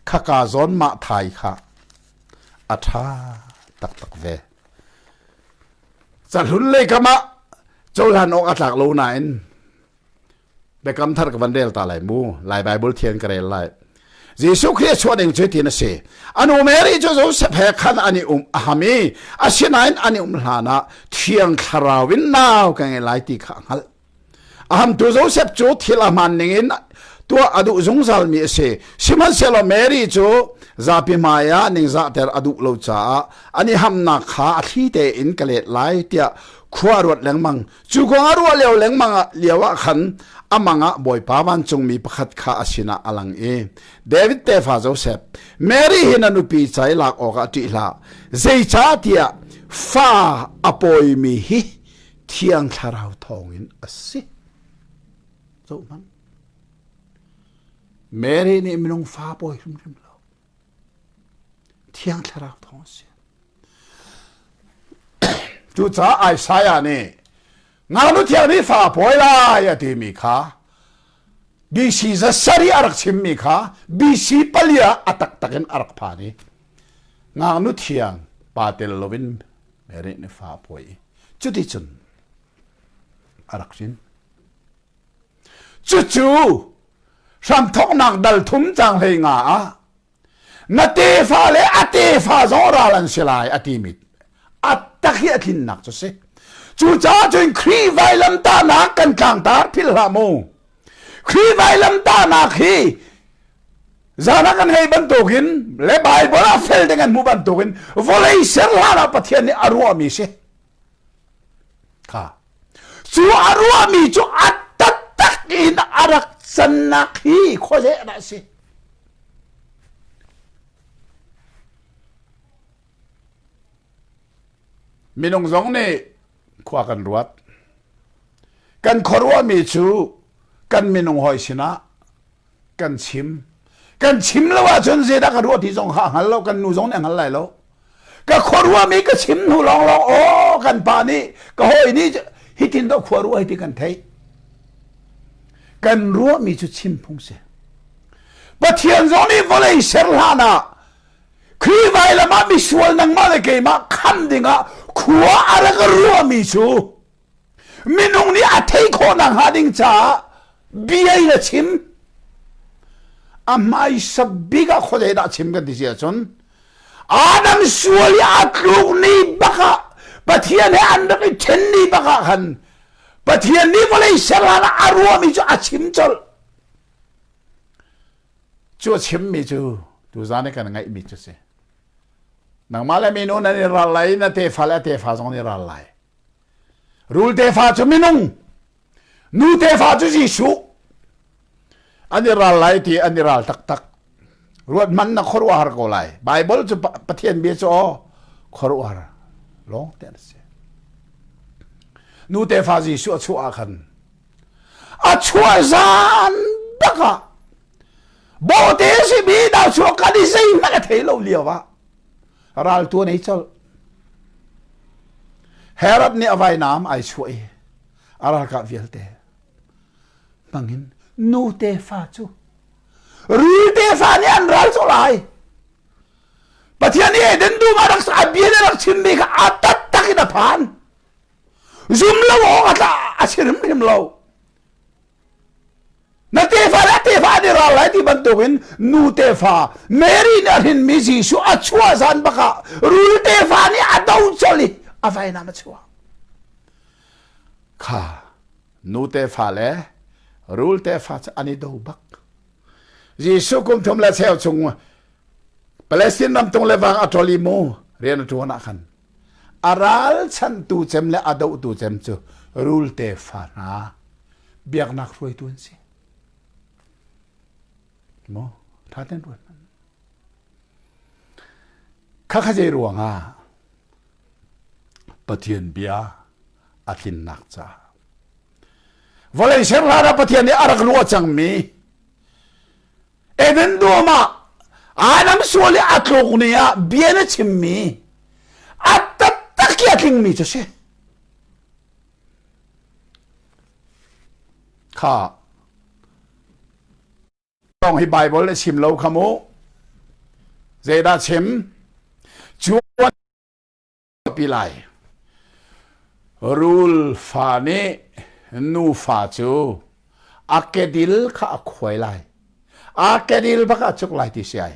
khaka zawn mah thai kha a ṭha taktak ve. Cahlun lei kam ah cohlan awk a tlak lo nain Biakam thar ka van rel ta lai mu. Lai Bible thian ka rel lai. Jesuh Khrih a chuah ding cu tin a si. Anu Mary cu Joseph he khan an i um a ham i asinain an i um hlan ah Thiang Thlarau in nau ka ngei lai ti kha a hngalh. A hamtu Joseph cu thil a hmaan ning in tuah a duh zungzal mi a si. Sihmanhsehlaw Mary cu zapi hmai ah ningzahter a duh lo caah an i hamnak kha a thli tein ka let lai tiah khua a ruat lengmang. Cu kong a ruah lio lengmang ah lio ah khan a mang ah Bawipa vancungmi pakhat kha a sinah a lang i David tefa Joseph, Mary hi na nupi ca i lak awkah ṭih hlah. Zeicahtiah fa a pawimi hi Thiang Thlarau thawngin a si. Zohhmanh. Mary nih minung fa pawi hrimhrim lo. Thiang Thlarau thawng a si. Cucaah Isaiah nih ngaknu thiang nih fa a pawi lai a timi kha BC zasarih a rak chimmi kha BC pali ah a taktak in a rak phan i ngaknu thiang pa tel loin Mary nih fa a pawi i cuticun a rak hrin. Cucu hramthawknak dal thum cang hlei nga ah na tefa le a tefa zong ral an si lai a timi a tak hi a tlinnak cu si cucaah cun Khrih vailamtahnak kan tlangtar philh hlah mu Khrih vailamtahnak hi zan ah kan hei bantukin le Bible ah fel ding an hmuh bantukin vawlei ser hlan ah Pathian nih a ruahmi si kha cu a ruahmi cu a taktak in a rak cannak hi khuazei dah a si Minung zong nih khua kan ruat. Kan khuaruahmi cu kan minung hawi sinah kan chim. Kan chim lo ahcun zeidah ka ruah ti zong kha a hngal lo, kan nu zong nih a hngal lai lo. Ka khuaruahmi ka chim hnu lawnglawng aw kan pa nih ka hawi nih hitin dawh khua ruah hi ti kan theih. Kan ruahmi cu chim phung si. Pathian zong nih vawlei ser hlan ah Khrih vailam ah misual nangmah le keimah khamh dingah khua a rak ruahmi cu minung nih a theih khawh nakhnga ding caah bia in a chim. A hmaisa bik ah khuazei dah chim kan ti si ahcun Adam sual i a tluk ni bak ah Pathian he an rak i ṭhen ni bak ah khan Pathian nih vawlei ser hlan ah a ruahmi cu a chim colh. Cu a chimmi cu tuzaan i kan ngaihmi cu si. Nangmah le minu nan i ral lai, na tefa le a tefa zong an i ral lai. Rul tefa cu minung, nu tefa cu Jesuh. An i ral lai ti an i ral taktak. Ruat hmanh na khuaruahhar ko lai. Bible cu Pathian bia cu aw khuaruahhar lawng te an si. Nu tefa Jesuh a chuah ah khan a chuah zan bak ah bawhte simi nau chuak kan i zeihmanh a thei lo lio ah ral tuan ei colh Herod nih a vainam ai chuah i a ralkap vialte hmangin nu tefa cu rul tefa nih an ral cu lai Pathian nih Eden dum ah rak a bia rak chimmi kha a taktak in a phan Zum lo awk a tla a si hrimhrim lo. Na tefa le tefa an i ral lai ti bantukin nu tefa Mary nih a hrinmi Jesuh a chuah zan bakah rul tefa nih a do colh i a vainam a chuah. Kha nu tefa le rul tefa cu an i do bak. Jesuh kum thum le cheu chung Palestine ram tung le vang a ṭol i mu rian a ṭuan ah khan a ralchanhtu cem le a dohtu cem cu rul tefa hna biaknak hruaitu an si. Maw ṭha ten ruat hmanh. Khakha zei ruangah Pathian bia a tlinnak caah vawlei ser hlan ah Pathian nih a rak ruah cangmi Eden dum ah Adam sual i a tluk ni ah bia na chimmi a taktak i a tlingmi cu si. Kha tong hi Bible a chim lo kha mu. Zeidah chim? Cu pi lai. Rul fa nih nufa cu a kedil kha a khuai lai. A kedil bak a cuk lai ti si ai.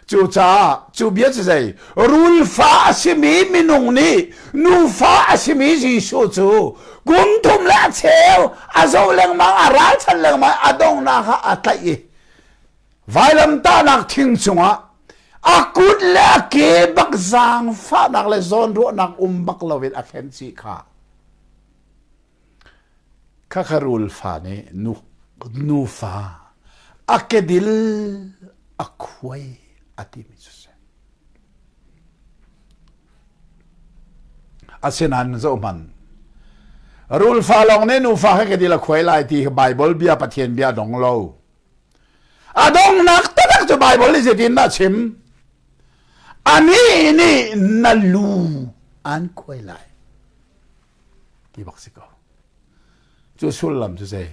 Cucaah cu bia cu zei rul fa a simi minung nih nufa a simi Jesuh cu kum thum le a cheu a zoh lengmang a ralchan lengmang a donghnak ah a tlaih i Vailamtahnak thing cungah a kut le a ke bak zaangfahnak le zawnruahnak um bak loin a khen chih kha. Khakha rul fa nih nu, nufa a kedil a khuai a timi cu si. Asinain zohhmanh rul fa lawng nih nufa kha kedil a khuai lai ti Bible bia Pathian bia dong lo. A donghnak taktak cu Baibal nih zeitin dah a chim? Anih nih na lu an khuai lai ti bak si ko. Cu sullam cu zei?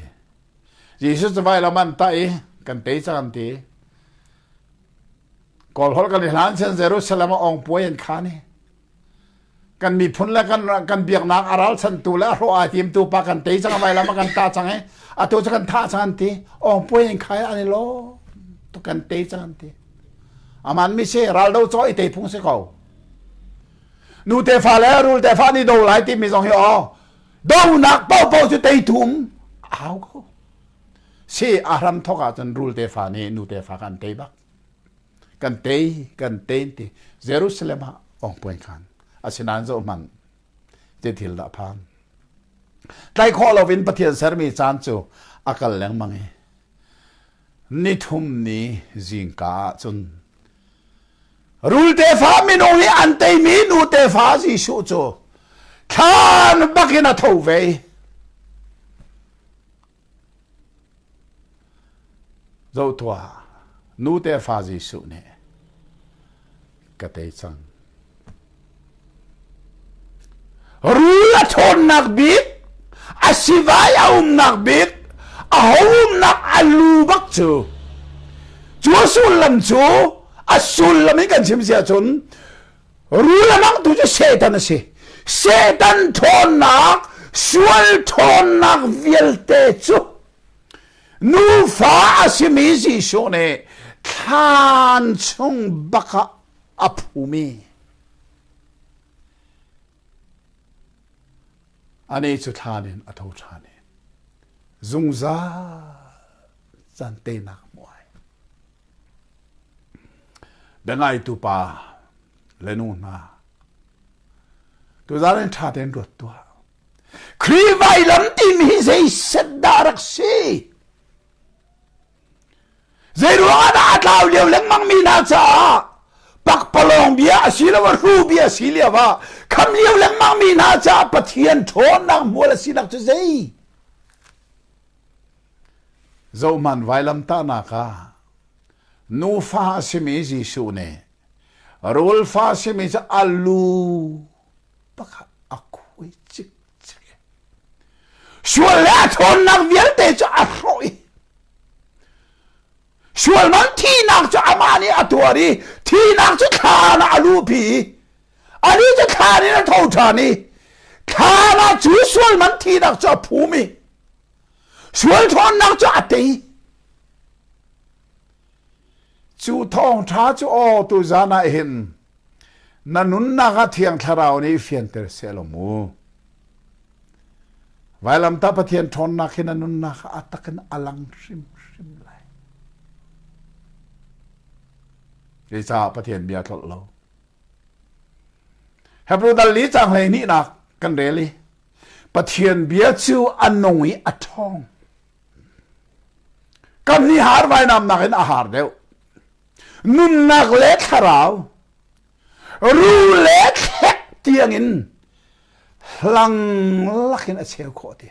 Jesuh cu vailam an tah i kan tei cang an ti. Kawl holh kan i hlan chan Jerusalem ah ong puai an khan i kan miphun le kan kan biaknak a ralchantu le a hrawh ai timtu pa kan tei cang vai lam kan ta cang i atu cu kan thah cang an ti ong puai in khai an i lo tu kan tei cang an ti aman mi si raldo chaw i tei phung si ko nu te fa le rul te fa ni do lai ti mi zong hi o donak po po cu tei thum au ko si a hram thok ah cun rul te fa nih nu te fa kan tei bak Kan tei, kan tei ti Jerusalem ah ong puan khan. Asinain zoh hmanh, ti thil dah phan. Tlai khawh loin Pathian sermi caan cu a kal lengmang i nithum ni zingka ah cun rul tefa minung nih an teimi nu tefa Jesuh cu thlan bakin a tho ve. Zoh tuah, nu tefa Jesuh nih ka tei cang. Rul a ṭhawnnak bik, a sivai a umnak bik, a ho umnak a lu bak cu, cu a sullam cu, a sullam in kan chim si ahcun, Rul a mangtu cu Satan a si. Satan ṭhawnnak, sual ṭhawnnak vialte cu nufa a simi Jesuh nih thlan chung bak ah a phumi. Ani cu thlan in a tho ṭhan i zungzal caan teinak hmuh ai. Biangaitu pa le nu hna, tuzaan in ṭha tein ruat tuah. Khrih vailam timi hi zei set dah rak si? Zei ruangah dah a tlau lio lengmang mi hna caah pakpalawng bia asiloah hru bia si lio ah kham lio lengmang mi hna caah Pathian ṭhawnnak hmual a sinak cu zei? Zohhmanh vailamtahnak ah nufa a simi Jesuh nih rul fa a simi cu a lu pakhat a khui cikcek. Sual le a ṭhawnnak vialte cu a hrawh i sual man thihnak cu amah nih a tuar i thihnak cu thlan ah a luhpi i anih cu thlan in a tho ṭhan i thlan ah cu sual man thihnak cu a phum i. Sual ṭhawnnak cu a tei. Cu thawngṭha cu aw tuzan ah hin na nunnak ah Thiang Thlarau nih fianter seh law mu. Vailamtah Pathian ṭhawnnak hi na nunnak ah a tak in a lang hrimhrim lai. Zeicah Pathian bia tlolh lo? Hebrew dal li cang hleihnihnak kan rel i Pathian bia cu a nung i a ṭhawng. Kam nih har vainam nakin a har deuh. Nunnak le thlarau, ru le thlek tiangin hlang lakin a cheu khawh ti.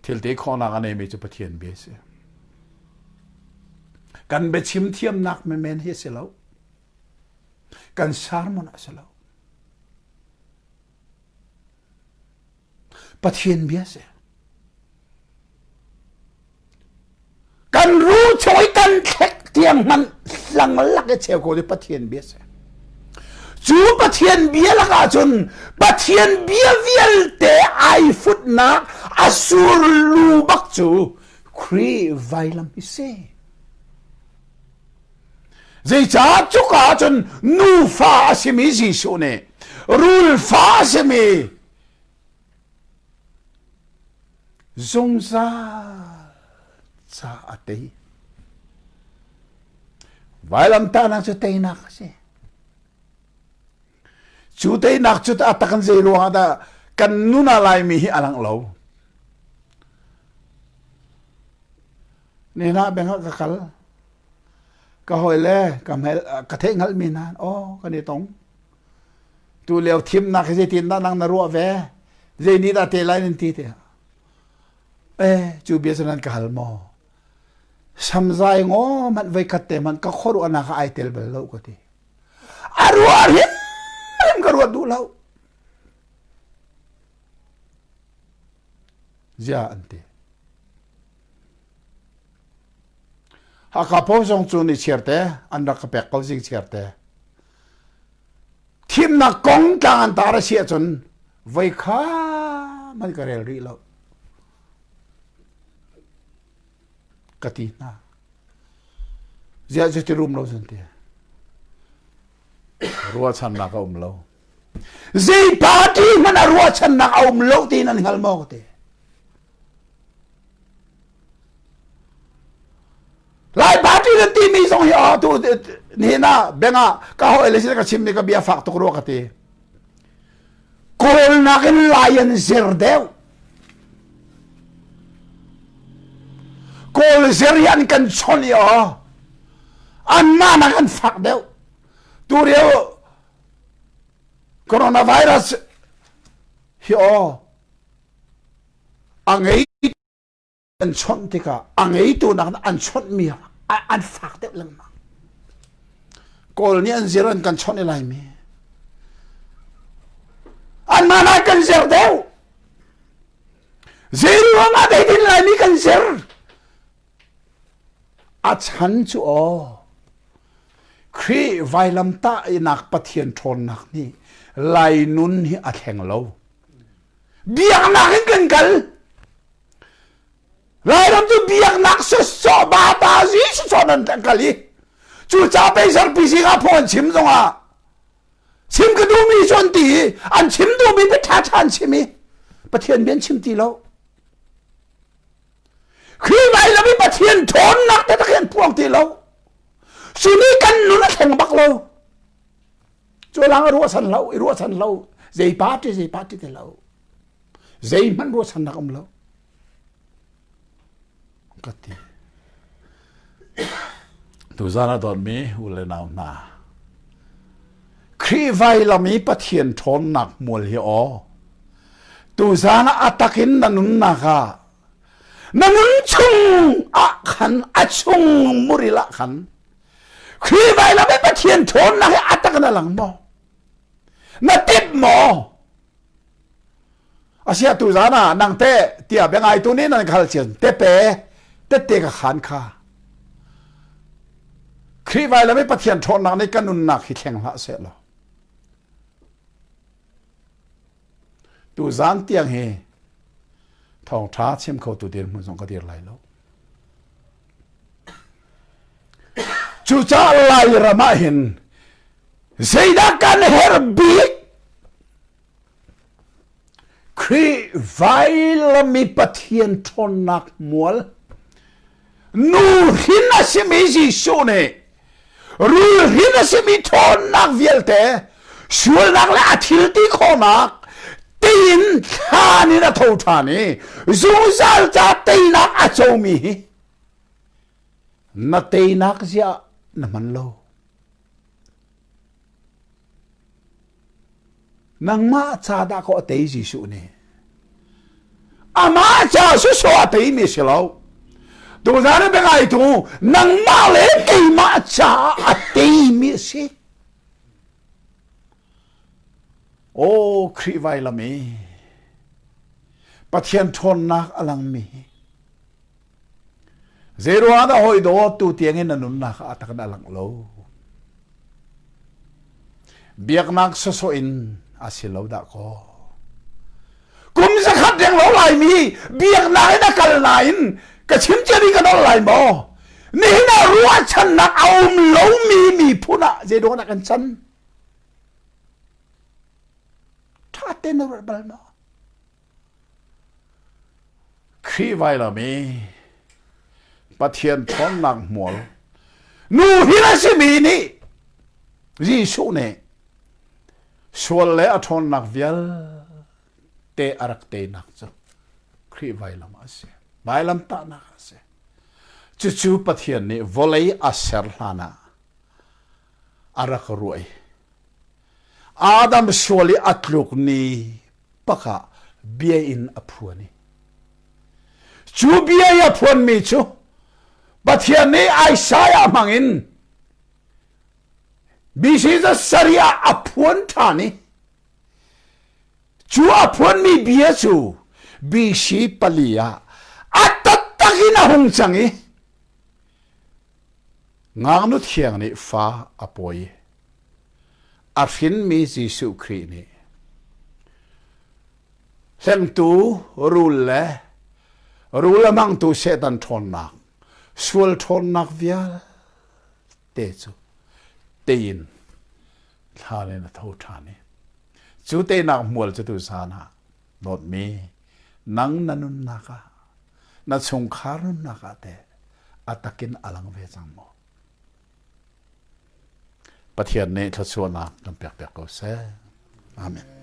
Thil te khawhnak a neimi cu Pathian bia a si. Kan biachim thiamnak menmen hi a si lo. Kan sermon a si lo. Pathian bia a si. Kan ru chung i kan thlek tiang hmanh hlang lak i cheu ko ni Pathian bia si. Cu Pathian bia lakah cun Pathian bia vialte ai futnak a surlu bak cu Khrih vailam hi si. Zeicah cuka ah cun nufa a simi Jesuh nih rulfa a simi Zungzal ca a tei. Vailamtahnak cu teinak a si. Cu teinak cu a tak in zei ruangah dah kan nun ah Laimi hi a langh lo. Nihin ah beng ah ka kal. Ka hawile ka hmel ka theih hngalhmi hna aw kan i tong. Tu lio thimnak hi zeitin dah nang na ruah ve? Zei nih dah te lai nan ti tiah. Eh, cu bia cu nan ka hal maw? Samzai ngaw hmanh voikhat te hmanh ka khuaruahnak ah ai tel bal lo ka ti. A ruah hrimhrim ka ruat duh lo. Zia an ti. Hakha po zong cu ni chiar te an rak ka pek ko zing chiar te. Thimnak kong tlang an tar a si ahcun voi kha man ka rel rih lo. Ka ti hna. Ziah cu ti rum lo cun ti. Ruahchannak a um lo. Zei party hmanh a ruahchannak a um lo ti nan hngal maw ka ti. Lai party nan timi zong hi oh tu nihin ah beng ah ka hawi le sin ka chim ni ka bia fak tuk rua ka ti. Kawl nakin Lai an zir deuh. Kawl zir hi an kan chawnh i oh anmah nak an fak deuh. Tu rio coronavirus hi oh a ngei an chawnh tikah a ngeitu nak an chawnhmi an fak deuh lengmang. Kawl nih an zir an kan chawnh i Laimi. Anmah nak kan zir deuh. Zei ruangah zeitin Laimi kan zir? A chan cu aw Khrih vailamtah inak Pathian ṭhawnnak nih Lai nun hi a thleng lo. Biaknak in kan kal. Lairam cu biaknak sawsawh bata zi sawsawh nan kal i cucaah pei zarpi zing ah phung an chim zongah chim ka duhmi cu an ti i an chim duhmi bia ṭhaṭha an chim i Pathian bia an chim ti lo. Khrih vailam i Pathian ṭhawnnak taktak hi an phuang ti lo. Cu nih kan nun a thleng bak lo. Cu lang a ruahchan lo, i ruahchan lo. Zei party zei party ti lo. Zeihmanh ruahchannak um lo. Ka ti. Tuzan a dawtmi u le nau hna. Khrih vailam i Pathian ṭhawnnak hmual hi aw. Tuzan ah a takin na nunnak ah na nun chung ah khan a chung muril ah khan Khrih vailam i Pathian ṭhawnnak hi a tak na lang maw? Na tip maw? Asia tu zan ah nang te tiah bia ngai tu nih nan khal cian te pe tette ka khan kha Khrih vailam i Pathian ṭhawnnak nih ka nunnak hi thleng hlah seh law. Tuzan tiang hi thawngṭha chim khotu dirhmun zong ka dir lai lo. Cucaah Lairam ah hin zeidah kan herh bik? Khrih vailam i Pathian ṭhawnnak mual nu hrin a simi Jesuh nih rul hrin a simi ṭhawnnak vialte sualnak le a thil ti khawhnak tein thlan in a tho ṭhan i zungzal ca teinak a comi hi na teinak ziah na hman lo. Nangmah ca dah kaw a tei Jesuh nih. Amah ca sawsawh a teimi si lo. Tuzan in biangaitu nangmah le keimah caah a teimi a si. Aw Khrih vailam i Pathian ṭhawnnak a langmi hi Zeiruang dah hawi dawt tu tiangin na nunnak ah tak na langh lo? Biaknak sawsawh in a si lo dah kaw. Kum zakhat deng lo laimi biaknak in a kal nain ka chim ciami ka nol lai maw? Nihin ah ruahchannak a um lomi miphun ah zeiruang dah kan can? Ṭha tein na ruat bal maw? Khrih vailam i Pathian ṭhawnnak hmual nu hin a simi nih Jesuh nih sual le a ṭhawnnak vialte a rak teinak cu Khrih vailam a si. Vailam tahnak a si. Cucu Pathian nih vawlei a ser hlan ah a rak ruah i Adam sual i a tluk ni pak ah bia in a phuan i cu bia i a phuanmi cu Pathian nih Isaiah hmangin BC sarih ah a phuan ṭhan i cu a phuanmi bia cu BC pali ah a taktak in a hung cang i ngaknu thiang nih fa a pawi a hrinmi Jesuh Khrih nih hlengtu rul le rul a hmangtu Satan ṭhawnnak sual ṭhawnnak vialte cu tein thlan in a tho ṭhan i cu teinak hmual cu tuzan ah dawtmi nang na nunnak ah na chungkhar nunnak ah teh a takin a lang ve cang maw? Pathian nih thluachuahnak kan pek piak ko seh. Amen.